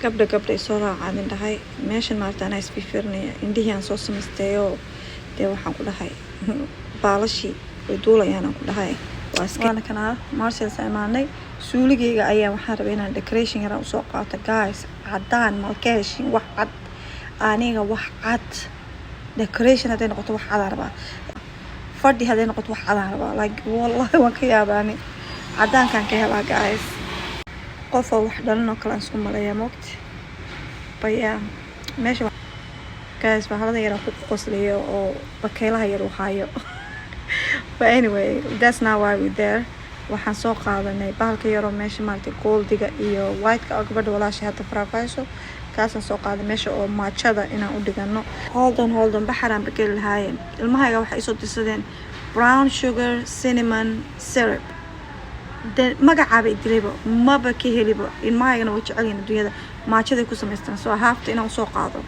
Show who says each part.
Speaker 1: Gabdha, gabdha isoo raacaan dhahay. Meeshan maarata anaa isfiirfiirinaya, indhihii aan soo samaystayo. Dee waxaan ku dhahay baalashii way duulayaan, aan ku dhahay. Waana kanaa Marshalls imaanay. Suuligayga ayaa waxaan rabay inaan decoration yaraan usoo qaato. Guys, cadaan malka heshin. Wax cad aniga, wax cad decoration hadday noqoto, wax cadaan rabaa. Fadhi hadday noqoto, wax cadaan rabaa. Like, wallahi waan ka yaabaani, cadaankaan ka helaa. Guys, qofoo wax dhalin oo kale aan isku maleeyaa moogti. But yeah, meesha, guys, bahalada yaraan ku qoslayo oo bakeylaha yar uu hayo. But anyway, that's not why we there. Waxaan soo qaadanay bahalka yaroo meesha maaragtay, goldiga iyo whiteka oo gabadha walaashay hadda faraafayso. Kaasaan soo qaaday meesha oo maajada inaan u dhigano. Hold on, hold on, baxaraan bakeli lahaayeen. Ilmahayga waxay isoo dirsadeen brown sugar cinnamon syrup. De magacaaba idilayba, maba ka heliba. Ilmahaygana way jecel yihiin adduunyada, maajaday ku samaystaan, soo haafta inaan usoo qaado.